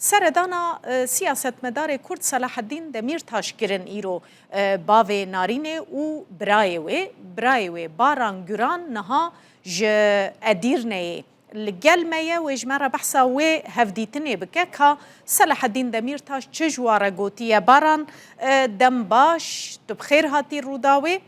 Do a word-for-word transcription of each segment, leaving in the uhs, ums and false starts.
Seredana e, siyasetmedarê Kurd Selaheddîn Demîrtaş kirin îro e, bavê Narînê û birayê wê, birayê wê Baran Guran niha ji Edîrneyê li gel me ye, wê ji me re behsa wê hevdîtinê bike ka Selaheddîn Demîrtaş çi ji wa re gotiye. Baran, e, dem baş, tu bi xêr hatî Rûdawê.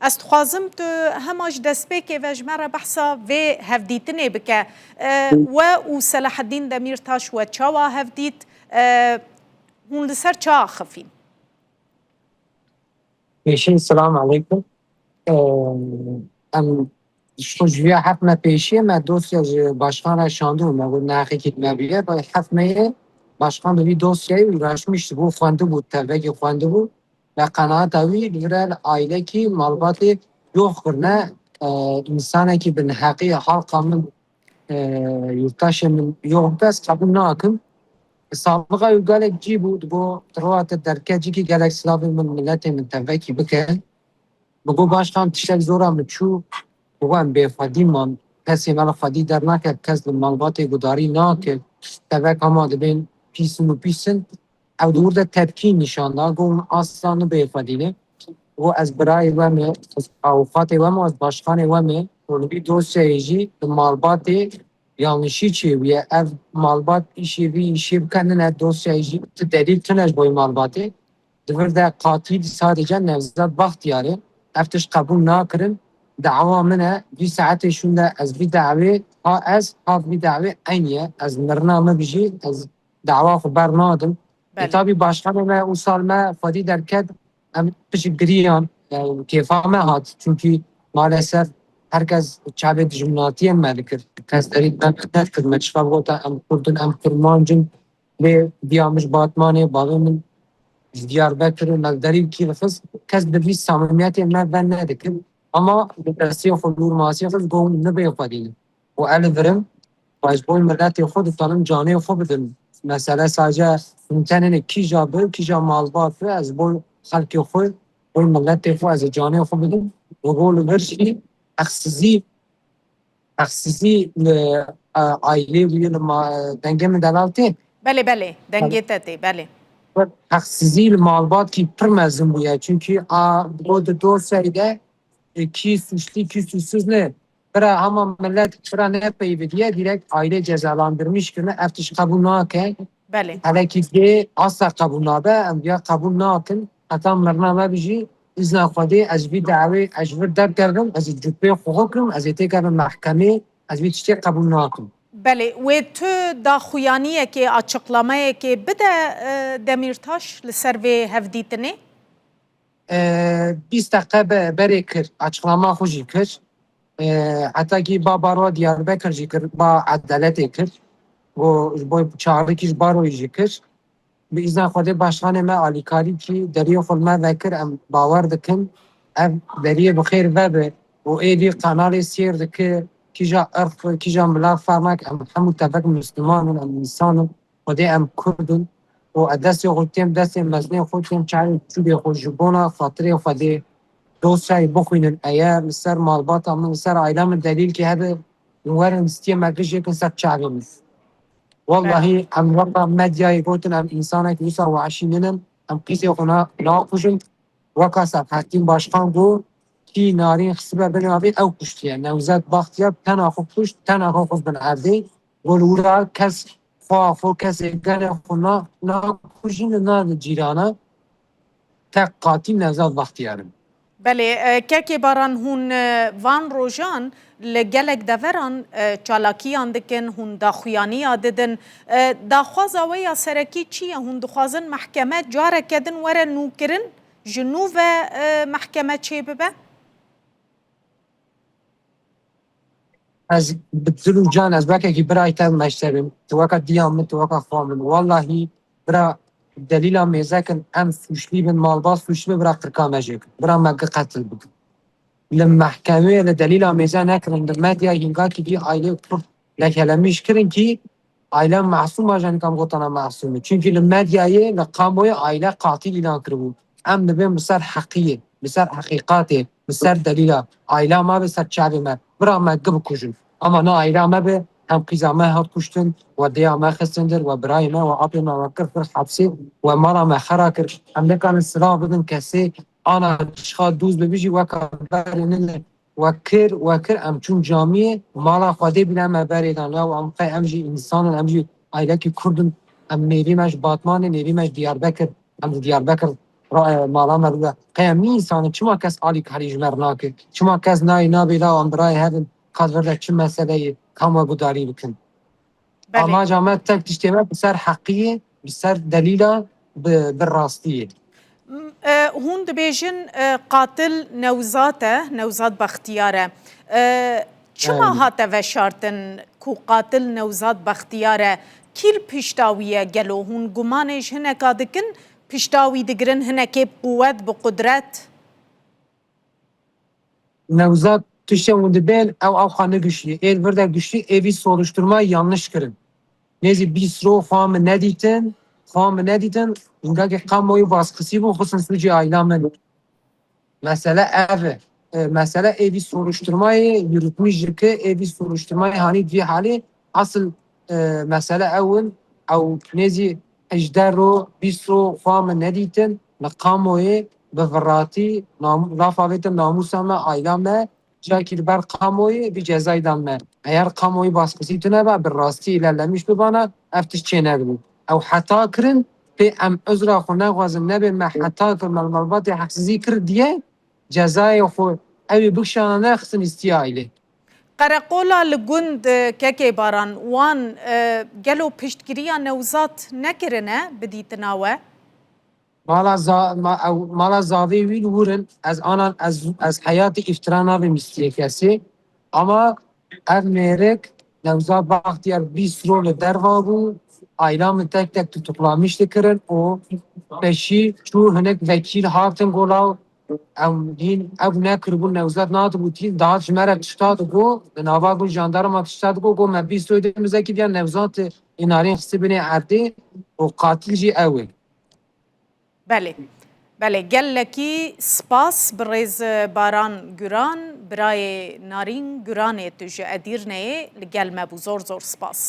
Ez dixwazim tu hema ji destpêkê ve ji me re behsa vê hevdîtinê bike. E, we û Selaheddîn Demîrtaş we çawa hevdît? E, hûn li ser çi axifîn? Pêşî, selam aleykum. Em ji xwe ji viya heft me pêşiye me dosya ji başkan re şandibû, me got neheqîkî me bûye. Heft me ye başkan bi vî dosyayê uğraşmiş bû, xwendibû, tevekî xwendibû. Ve qenaeta wî li vir e, aîlekî malbatê yox kirine, e, însanekî bi neheqî halka min, e, yurttaşê min yox bike, ez qebûl nakim. Sabiqa wî gelek cî bû, digo tu rowa te derke cîkî gelek silavê min, miletê min tevekî bike. Bi got başkan tiştek zora min çû, bi got em bêxwedî man, kesê me li xwedî dernake, kes li malbatê gudarî nake, tevek hema dibên pîs in û pîs in. Ew di wir de tepkî nîşan da, got hûn asla nibê xwedî ne. Got ez birayê we me, ez avûkatê we me, ez başkanê we me. Û li vî dosyayê jî di malbatê yanlişî çêbûye. Ev malbat îşê vî îşê bike, nine dosyayê jî ti delîl tune ji bo malbatê. Di vir de qatîl sadece Nevzat Baxtiyar e. Ev tişt qebûl nakirin. Dawa min e, vî saetê şûnde ez vî dawê, ha ez, ha vî dawê eynî ye. Ez mirina min bijî, ez dawa xwe bernadim. Ê, tabî başkanê me û sal me xwedî derket, em pişt giriyan, e, kêfa me hat. Çunkî maalesef herkes çavê dijminatiyê me dikir. Kes derî me nekir, me çiqa gota em Kurd in, em Kurmanc in. Lê diya min ji Batmanê, bavê min ji Diyarbekir û me derî kî dixist, kes bi vî samimiyetê me ve nedikir. Ama bi destê xwe nûr masê xist, got hûn nibê xwedî ne. Û ez li vir im, ez ji bo miletê xwe dikarim canê xwe bidim. Mesele sadece hûn tenê ne, kîja bi, kîja malbat bi, ez ji bo xelkê xwe, bo miletê xwe ez ê canê xwe bidim. Û got li vir jî hexsizî, hexsizî li, e, aîlê wî li ma-, dengê min delal tê. Belê, belê, dengê te tê, belê. Hexsizî li malbatkî pir mezin bûye. Çunkî a, bo di dosyayê de, e, kî suçlî, kî suçsuz ne. Bira hema millet bira nepeyivîdiye, direkt aile cezalandırmış kirine, ev tişt qebûl nake. Belê. Hele ki dê asla qebûl nabe, em ya qebûl nakin. Heta mirina me bijî, îzna Xwedê, ez ji vî dawê, ez ji vir derkevim, ez ê cûpê xwe xwe kirim, ez ê têkevim mehkemê, ez vî tiştê qebûl nakim. Belê, wê tu daxuyaniyekê, açıklamayekê bide e, Demîrtaş li ser vê hevdîtinê? E, bîst deqe be-, berê kir, açıklama xwe jî kir. E, heta ki ba Baroya Diyarbekir jî kir, ba edaletê kir. Û ji bo çağrikî ji Baroyê jî kir. Bi îzna Xwedê başkanê me alîkarî kî deriyê xwe li me vekir, em bawer dikin ev deriyê bi xêr vebe û êdî kanalê sêr dike, kîja irq, kîja milat fermek, em hemû tevek Misliman in, em însan in. Xwedê em Kurd in û ez destê xwe têm, destê mezinê xwe têm, çavê çûbê xwe ji bona xatirê Xwedê dosyayê bixwînin. Eger li ser malbata min, li ser aîla min delîlkî hebe, hûn werin stiyê me gijêkin ser çavê min. Wellahî em weka medyayê gotin, em însanek wisa weşî ninin, em qîzê xwe na-, nakujin. Weka Selahaddîn Başkan got, kî Narîn xistibe bin avê ew kuştiye. Newzat Baxtiyar tena xwe kuşt, tena xwe xist bin erdê. Got li wira kes xwe, xwe kesê gelê xwe na-, nakujîne, nadin cîrana. Tek qatîl Newzat Baxtiyar in. Belê, e, kekê Baran, hûn e, van rojan li gelek deveran e, çalakiyan dikin, hûn daxuyaniya didin. E, daxwaza we ya serekî çi ye? Hûn dixwazin mehkeme careke din were nûkirin? Ji nû ve e, mehkeme çêbibe? Ez bi dil û can, ez wekekî birayê te meştebim. Tu weka diya min, tu weka xwa min. Wellahî bira delîla mêze kin, em sûçlî bin, malbat sûçlî bin, bira qirka me jê kin. Bira me gi qetil bikin. Li mehkemeyê li delîla mêze nekirin, li medyayê hingakî dî aîlê Kurd lekelemîş kirin kî aîle mesûm a, jî em gotana mesûm e. Çunkî li medyayê, li kamoyê aîle qatîl îlan kiribû. Em dibên bi ser heqiyê, bi ser heqîqatê, bi ser delîla. Aîla me bi ser çavê me. Bira me gi bikujin. Ama na aîla me bi Hem qîza me hat kuştin, we dêya me xistin dir, we birayê me, we apê me, we kir xir hepsê, we mala me xera kir. Em nikarin silav bidin kesê, ana çiqa dûz bibi jî weka berê nine. We kir, we kir, em çûn camiyê, mala Xwedê bîne me berê dan. Ya em qey em jî însan in, em jî aîlekî Kurd in, em nêvî me ji Batmanê, nêvî me ji Diyarbekir, em di Diyarbekir ra-, mala me rû de. Qey em nî însan in, çima kes alîkarî ji me re nake? Çima kes nayê nabê la em birayê hev in, qet vir de çi meseleyê, kam we gudarî bikin? Belê. Amaca me tek tiştê me bi ser heqiyê, bi ser delîla, bi, bi rastiyê. M-, e, hûn dibêjin, e, qatil Newzat e, Newzat Bextiyar e. E, çima Aynen. hate veşartin ku qatil Newzat Bextiyar e? Kî li pişta wî ye gelo? Hûn gumanê ji hineka dikin, pişta wî digirin hinekê bi quwet, bi qudret? Newzat tiştê hûn dibên, ew ew xwe ne giştî. Ê li vir de giştî, ê vî soruşturma yanlış kirin. Nêzî bîst ro xwe min nedîtin, xwe min nedîtin. Hingakê kamuoyî baskisî bû, xistin sûcê aîla min. Mesele ev e. E, mesele ê vî soruşturmayê yürütmüş ki, ê vî soruşturmayê hanî vî halê. Asıl, e, mesele ew in, ew nêzî hejdeh ro, bîst ro xwe min nedîtin, li kamoyê bi viratî nam-, lafa vêtin namûsa me, aîla me, cakî li ber kamoyê vî cezayê dan me. Eger kamoyî baskisî tune be, bi rastî îlerlemiş bibana, ev tişt çênedibû. Ew heta kirin, pê em uzra xwe nexwazin nebê me heta kir me li malbatê heqsizî kir diye, cezayê xwe ew ê bikişana nexistin îstiya aîlê. Qereqola li gund, e, kekê Baran, wan, e, gelo piştgiriya Newzat nekirine bi dîtina we? Mala za-, ma-, ew, mala zavê wî li wir in, ez anan, ez, ez heyatî îftira nabim îstiyê kesê. Ama ev mêrik Newzat Baxtiyar bîst rol li derva bû, aîla min tek tek tutuklamiş dikirin û peşî çû hinek vekîl hatin golaw, em hîn ew nekiribû, Newzat nehatibû tî, dahat ji me re tişta digo, di nava gun jandarma tişta digo, go me bîst royê de mizekî diya Newzat ê narîn xistibînê erdê û qatil jî ew ê. Belê. Belê, gelekî spas birêz Baran Guran, birayê Narîn Guranê tu ji Edîrneyê li gel me bû. Zor zor spas.